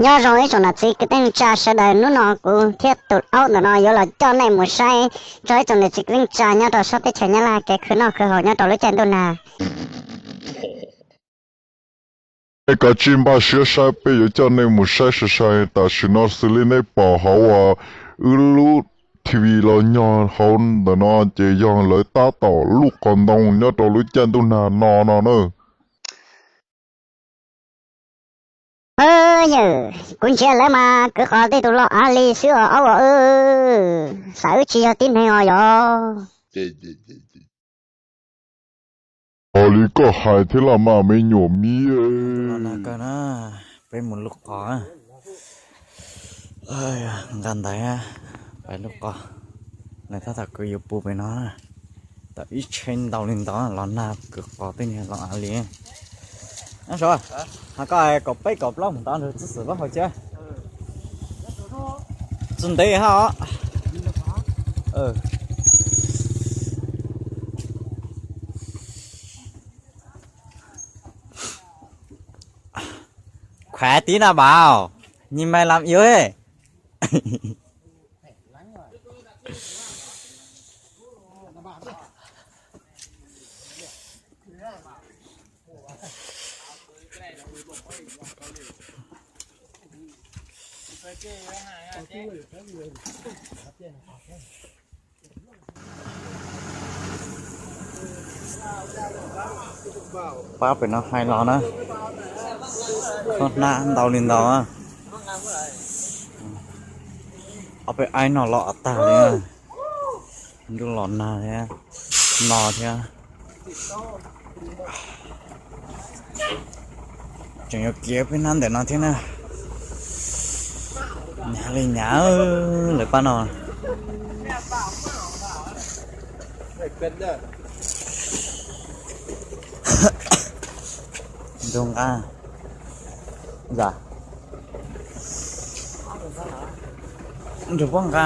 Nyob zoo ib tsoom niam txiv kwv tij neej tsa sawv daws, hnub no kuv thiab tus aub ntawm no yuav los coj nej mus saib txog ib tsoom niam txiv kwv tij neej tsa nyob rau sab teb chaws Nyab Laj kev khwv noj khwv haus nyob rau lub caij ntuj nag. Nej kav tsij npaj siab saib, peb yuav coj nej mus saib sai sai tam sim no xws li nej pom hauv uas wb lub T V los nyog hauv ntawm no ces yog lawv tab tom luj qos ntoo nyob rau lub caij ntuj nag no no na. Yawm, kuv ntsia lawv mas kwv qos tej tus los av li xwb os aub os. Xav wb tsis yog tib neeg os yog. Ua li koj hais thiab los mas me nyuam miv. Peb mus luj qos, nqa ntaiv pais luj qos. Lawv tab tom kwv yuav pub pem no, tau ib tsheb ntau li ntawd los nag kwv qos tej niag los av li. Ab, koj hais kaum peb kaum plaub mus tod nrog txiv xwm pab hauv cia. Tsis ntev hab os. Khuav tib na bau, nyi mai lam iuv. Pab pem no hais los na, koj hnab ntau li ntau. Ob peb aib no los tag li, ntuj los nag thiab, no thiab. Tseem yuav kiav peb hnab ntawm no thiab na. Hnyav li hnyav lawv pab no. Nrug nqa, nrug pab nqa.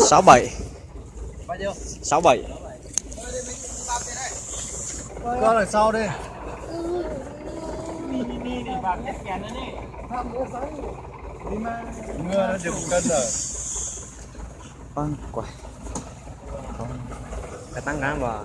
Sáu bảy. Sáu bảy. Koj đằng sau đi. Mưa nó chịu cân rồi. Pab quay. Cái tán ngắn vào.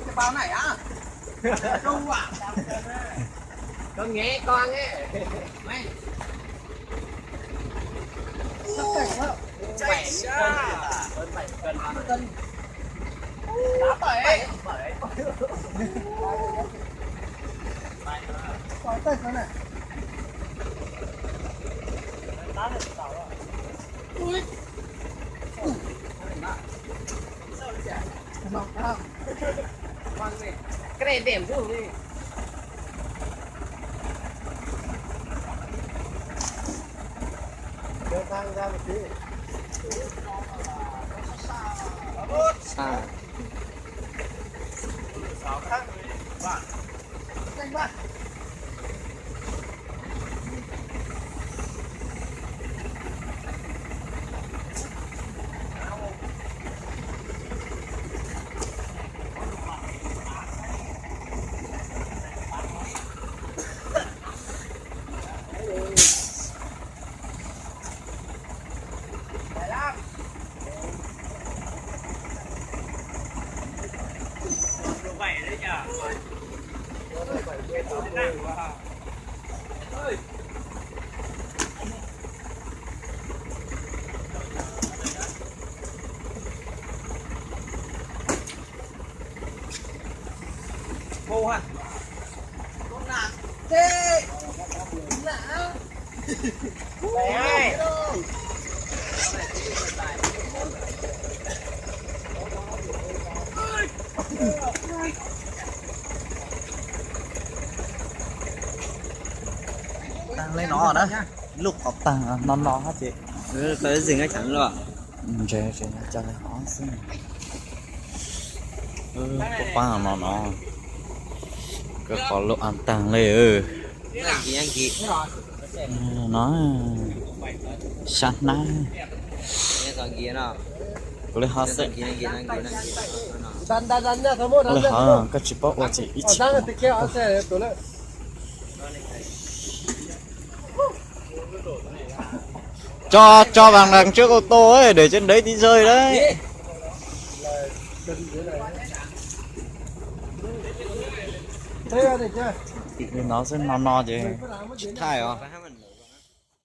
Cái bao này á. Không à. Con nghe con ấy. Mày. Bảy cân. Hơn bảy cân. Tám bảy. Ui. Cái này đẻm chứ không đi. Xa. Tag li no na, lub qhov tag no no hab ces. Tau ib zig cheem luaj. Ntshe tseem coj li qhov xwb. Kuv pab no no, kuv qhov lub an tag li. No, sab hnab. Kuv li ho xwb. Kuv li ho, koj tsis paub ua ces ib txhis. Cho, cho vàng đằng trước ô tô ấy, để trên đấy tí rơi đấy. Tim li no xwb, no no ces tsis thaij os.